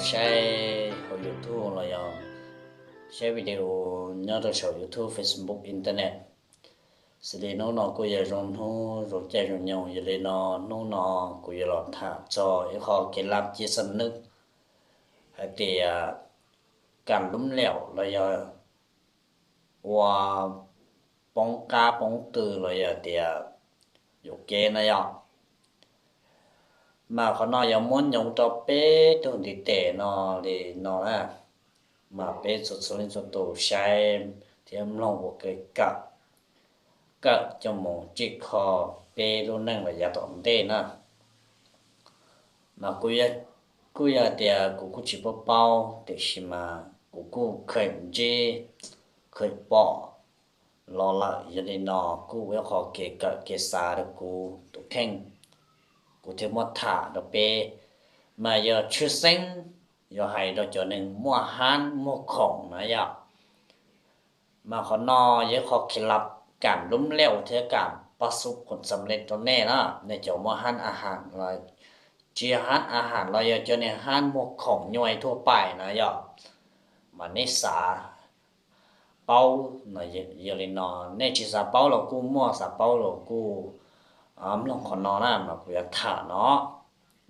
Saib hauv YouTube los yog saib video nyob rau saum YouTube, Facebook, Internet. Xws li hnub no kuj yog zoo hnub zoo caij zoo nyoog, yog li no hnub no kuv yuav los tham txog ib qho kev lab cib xab nwb hais tias kam lub laum los yog ua poob qab poob tw los yog tias yuam kev na yom. Mas qhov no yuav muab nyob rau peb tug ntiv tes no li no na, mas peb txhua txhua leej txhua tus saib thiab mloog ua kev kawm, kawm coj mus tsim kho peb lub neej los yav tom ntej na. Mas kuj yog tias kuv kuj tsis paub paub, tiam sis mas kuv kuj kheev ntsib, kheev pom los lawm, yog li no kuj ua ib qho kev kawm kev xav rau kuv tus kheej, kuv thiaj muab tham rau peb. Mas yog tshwj xeeb yuav hais rau cov neeg muaj hab muag khoom na yom, mas qhov no yog ib qho kev lab kam lub laum thiab kam pab xub khoom xam le rau nej na, nej cov muaj hab a has los tsis hab a has los yog cov neeg hab muag khoom nyuaj thuaj pais na yom, mas nej xav paub. Yog li no nej tsis xav paub los kuj muaj, xav paub los kuj mloog qhov no na, mas kuv yuav tham no.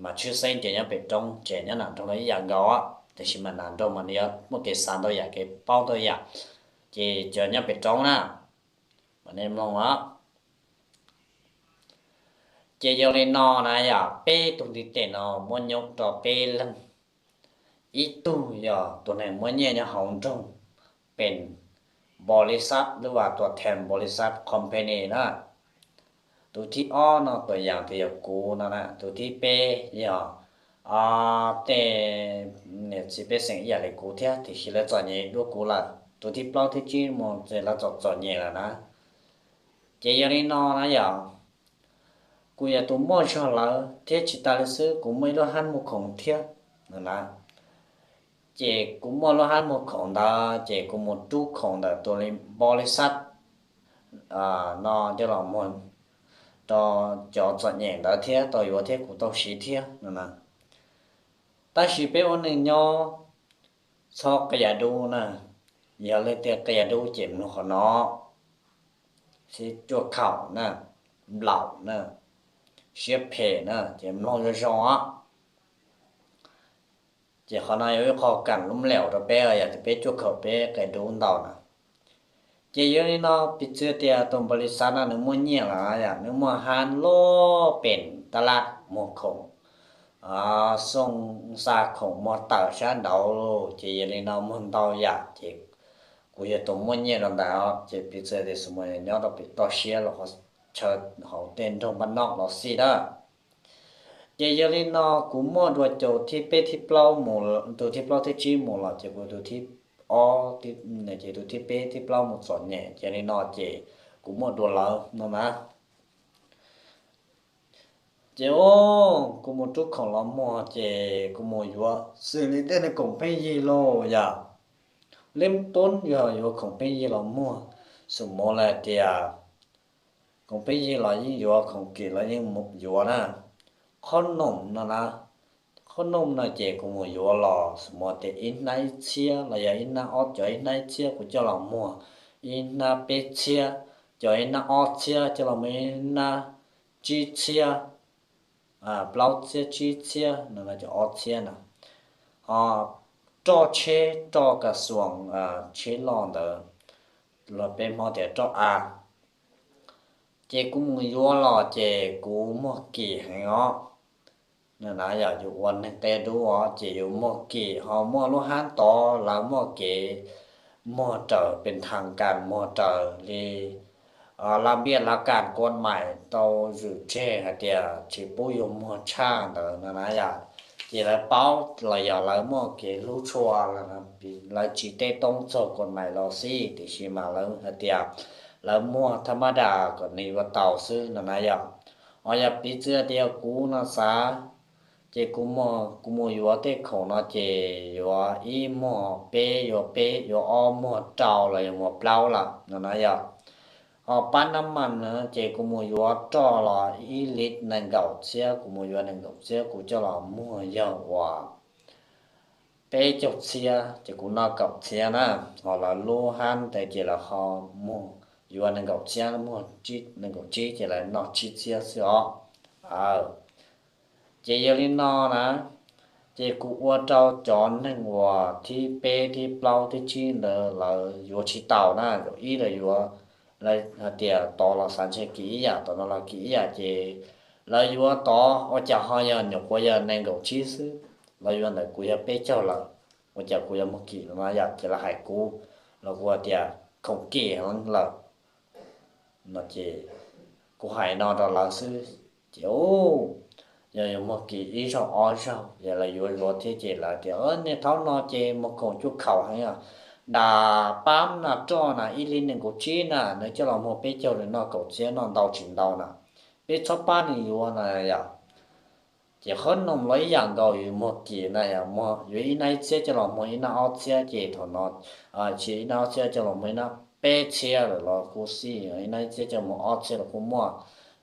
Mas tshwj xeeb ces nyob pem roob, ces nyob nram nroog los ib yam nkaus, tiam sis mas nram nroog mas nws yuav muaj kev xav ntau yam kev paub ntau yam. Ces cov nyob pem roob na, mas nej mloog os. Ces yog li no na yom, peb tug ntiv tes no muab nyob rau peb leeg. Ib tug yog tus neeg muaj nyiaj nyob hauv nroog, pem npaus lis xab lub vas tuam them npaus lis xab company na. Tus thib ob no tuam yam tias yog kuv no na. Tus thib peb yog tej niam txiv pej xeem ib yam li kuv thiab, tiam sis lawv txom nyem dua kuv lawm. Tus thib plaub thib tsib mus ces lawv txom txom nyem lawm na. Ces yog li no na yom, kuv yog tus muaj zog lawm thiab tsis tas li xwb, kuv muaj ib lub hab muag khoom thiab no na. Ces kuv muaj lub hab muag khoom ntawd ces kuv mus rub khoom ntawm tus npaus lis xab no coj los muag rau cov txom nyem ntawd thiab tau yuav thiab kuv tau siv thiab no na. Tab sis peb ua neeg nyob txhob qias dub na. Yog leej twg qias dub ces mloog qhov no, sib cuaj khaum na, nplaum na, siab phem na, ces mloog zoo zoo os. Ces qhov no yog ib qho kam lub laum rau peb, yam li peb cuaj khaum peb qias dub ntau na. Ces yog li no piv txwv tias tus npaus lis xab no nws muaj nyiaj lawm yom, nws muaj hab loj pem tab laj muag khoom, xooj xa khoom muag tawm sab nraud, ces yog li no muag ntau yam ces kuv yog tus muaj nyiaj rau ntawd os. Ces piv txwv tias xus mas nyob rau pem toj siab los qhov chaw hauv tej nroog npaj noj los xij na. Ces yog li no kuv muaj dua tus thib peb thib plaub mus, tus thib plaub thib tsib mus los ces kuv tus thib ob, ces tus thib peb thib plaub mus txom nyem, ces li no ces kuv muaj dua lawv no na. Ces kuv mus rub khoom los muag ces kuv mus yuav xws li tej neeg khoom pheej yig lauj yom. Leb tub yog yuav khoom pheej yig los muag, xus mus lawm tias khoom pheej yig los yeej yuav, khoom kim los yeej yuav na. Qhob noom no na, qhob noom no ces kuv mus yuav los xus mus tias ib hnab ib txhiab los yog ib hnab ob, cov ib hnab ib txhiab kuv coj los muag, ib hnab peb txhiab, cov ib hnab ob txhiab coj los muag, ib hnab tsib txhiab, plaub txhiab tsib txhiab no, cov ob txhiab na. Ho roj tsheb, roj kas xuas, tsheb loj ntawd los peb Hmoob tias roj av. Ces kuv mus yuav los ces kuv muag kim heev os. Na yog yus ua neeg qias dub os ces yus muag kim, ho muaj lub hab tod lawv muaj kev muag raws pes thas kas, muag raws li laj npiaj laj kas kuam maim tau zwm tseg hais tias tsis pub yus muag tshaj ntawd no na yom. Ces lawv paub los yog lawv muaj kev hlub tshua, lawv tsis tej toob txog kuam maim los xij, tiam sis mas lawv hais tias lawv muag thaj mab das kom nws yuav tau xwb no na yom. Ho yog piv txwv tias kuv no xav, ces kuv mus yuav tej khoom no ces yuav ib muag peb, yuav peb, yuav ob muag rau los yog muag plaub lawm no na yom. Ho pab nab mas na ces kuv mus yuav roj los ib lis nees nkaum txhiab, kuv mus yuav nees nkaum txhiab kuv coj los muag yawg uas peb caug txhiab ces kuv noj kaum txhiab na, ho lawv lub hab ntawd ces lawv ho muag yuav nees nkaum txhiab, muag nees nkaum tsib ces lawv noj tsib txhiab xwb os. Ces yog li no na, ces kuv ua rau cov neeg uas thib peb thib plaub thib tsib ntawd lawv yuav tsis taus na, zaum ib lawv yuav, lawv hais tias tod los xav ntshe kis ib yam, tod no los kis ib yam ces lawv yuav tod ua cas ho yog nyuam qhuav yog nees nkaum tsib xwb, lawv yuav ntawm kuv yog peb caug lawm, ua cas kuv yuav muag kis no yom, ces lawv hais kuv los kuv hais tias khoom kis heev lawm no ces kuv hais no rau lawv xwb. Ces yog yuav muag kis ib zaug ob zaug es lawv yuav yuav thiab ces lawv tias niag thaum no ces muag khoom cuaj khaum heev, dam pab na roj na ib li nees nkaum tsib na nws coj los muag peb caug nws noj kaum txhiab noj ntau tsis ntau na, peb txhob pab nws yuav na yom. Ces qhov no los ib yam nkaus yus muag kis na yom, yuav ib nab ib txhiab coj los muag ib nab ob txhiab ces thaum no, tsis ib nab ob txhiab coj los muag ib nab peb txhiab lawm los kuj xij, ib nab ib txhiab coj muag ob txhiab los kuj muaj.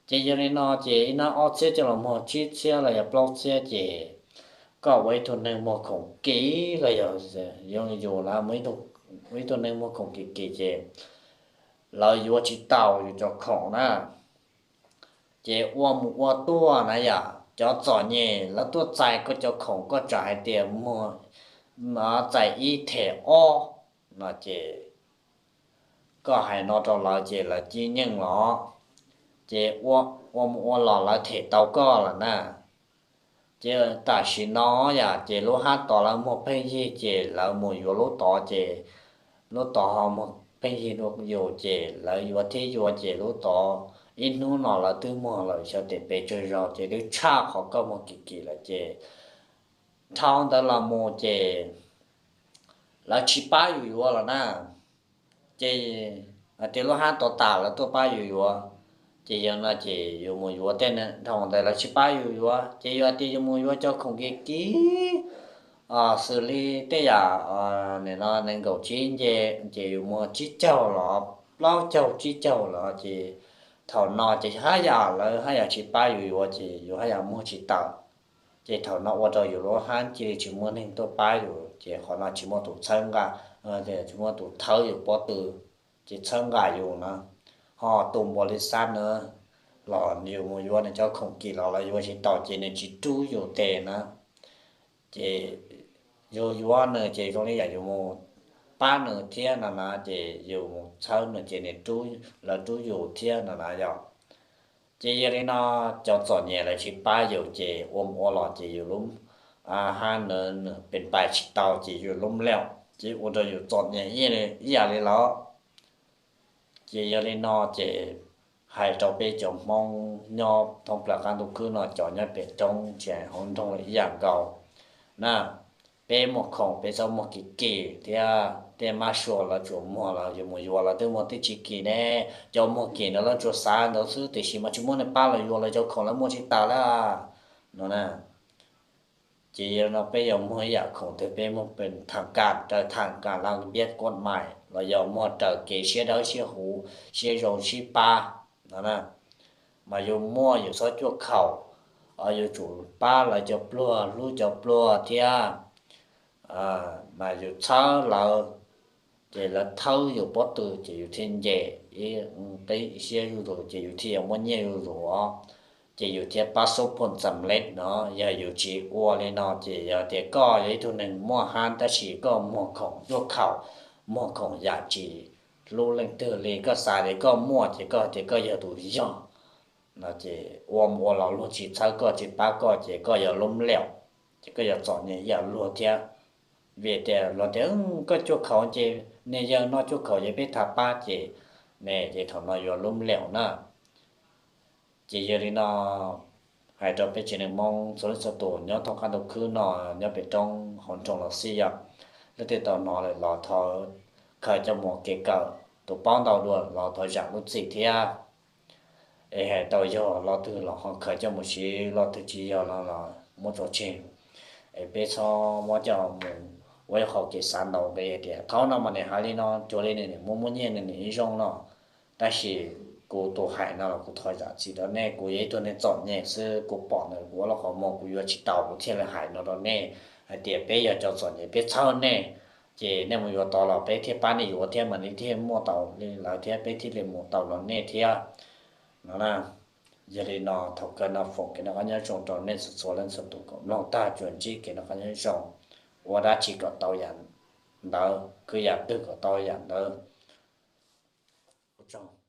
Ces yog li no ces ib nab ob txhiab coj los muag tsib txhiab los yog plaub txhiab ces koj ua ib tug neeg muag khoom kis los yog, yog yus na, ua ib tug neeg muag khoom kis kis ces lawv yuav tsis tau yus cov khoom na. Ces ua mus ua tuaj na yom, cov txom nyem lawv tuaj txais koj cov khoom koj tsam hais tias muag, txais ib them ob no ces koj hais no rau lawv ces lawv cib nyeej los, ces ua mus ua los lawv them tau koj lawm na. Ces tam sim no yom ces lub hab tod lawv muag pheej yig ces lawv mus yuav lub tod ces lub tod ho muag pheej yig dua yus ces lawv yuav thiab yuav ces lub tod ib hnub no lawv twb muag lawm xyov tes pes tsawg zaus ces twb tshaj qhov koj muag kis kis lawm ces dhau ntawd los mus ces lawv tsis pab yus yuav los na. Ces hais tias lub hab tod tas lawv tuaj pab yus yuav, ces yog no ces yus mus yuav tej dhau ntawd lawv tsis pab yus yuav ces yus hais tias yus mus yuav cov khoom kis kis xws li tej yam no nees nkaum tsib nce ces yus muag tsib caug los plaub caug tsib caug los ces thaum no ces haj yam lawv haj yam tsis pab yus yuav ces yus haj yam muag tsis tawm. Ces thaum no ua rau yus lub hab cia li tsis muaj neeg tuaj pab yus ces qhov no tsis muaj tus txhawb nqa, tsis muaj tus thawb yus pob tw, ces txhawb nqa yus na. Ho tus npau li xab na los yus mus yuav nws cov khoom kis los lawv yuav tsis tau ces nws tsis rub yus tes na. Ces yus yuav nws ces zoo li yam yus mus pab nws thiab no na, ces yus mus txhawb nws ces nws, lawv rub yus thiab no na yom. Ces yog li no cov txom nyem lawv tsis pab yus ces ua mus ua los ces yus lub hab nws nws pes pais tsis tau ces yus lub mlej ces ua rau yus txom nyem ib yam li lawm. Ces yog li no ces hais rau peb cov Hmoob nyob thoob plaws qab ntuj khwb no cov nyob pem roob tseem hauv nroog los ib yam nkaus na. Peb muag khoom peb txhob muag kis kis thiab tej mab sua lawv tsuas muag los yus mus yuav lawv twb muag twb tsis kis ne. Cov muag kis ntawd lawv tsuas xav ntawd xwb tiam sis mas tsis muaj neeg pab lawv yuav lawv cov khoom lawv muag tsis tas lawm no na. Ces yog no peb yuav muag ib yam khoom twg peb muag pem tham kam raws tham kam las npiab kuab mais los yog muag raws kev siab dawb siab huv siab zoo sib pab no na. Mas yus muaj yus txhob cuaj khaum, yuav tsum pab lawv cov pluag hlub cov pluag thiab. Mas yus txhawb lawv ces lawv thawb yus pob tw ces yus thiaj nce ib qib siab zuj zus ces yus thiaj yuav muaj nyiaj zuj zus os. Ces yus thiaj pab xub phuj txam leb no. Yog yus tsis ua li no ces yog tias koj yog ib tug neeg muaj hab tab sis koj muag khoom cuaj khaum, muag khoom yam tsis hlub leej twg li, koj xav tias koj muaj ces koj tias koj yog tus yog no ces ua mus ua los luag tsis txhawb koj tsis pab koj ces koj yuav lub mlej, ces koj yuav txom nyem ib yam luag thiab. Vim tias luag tias koj cuaj khaum ces niag yawg no cuaj khaum ces peb tham pab ces ne, ces thaum no yuav lub mlej na. Ces yog li no hais rau peb tsev neeg Hmoob txhua leej txhua tus nyob thoob qab ntuj khwb no, nyob pem roob hauv nroog los xij yom, leej twg tau hnov lawm los thov khaws coj mus kev kawm, tus paub ntau dua los thov zam lub txim thiab. Es hais tau yog lo twg los ho khaws coj mus siv, lo twg tsis yog no los muab tso tseg. Es peb txhob muab coj mus ua ib qho kev xav ntau nqi tias thaum no mas nws hais li no cuag li nws muaj muaj nyiaj nws ib zoo no, tab sis kuv tus hais no los kuv thov zam txim rau nej, kuv yog ib tug neeg txom nyem xwb, kuv pom ntawm kuv ua lub qhov muag kuv yuav tsis tau kuv thiaj li hais no rau nej, hais tias peb yog cov txom nyem peb txhawb nej, ces nej mus yuav tau los peb thiaj pab nej yuav thiab mas nej thiaj muaj tau li lawv thiab peb thiaj li mus tau los nej thiab no na. Yog li no thaum kawg no foom kev noj qab nyob zoo rau nej txhua txhua leej txhua tus kom mloog tag tsuas ntsib kev noj qab nyob zoo, ua dab tsi kom tau yam ntawd, kwv yam twg kom tau yam ntawd. Ua tsaug.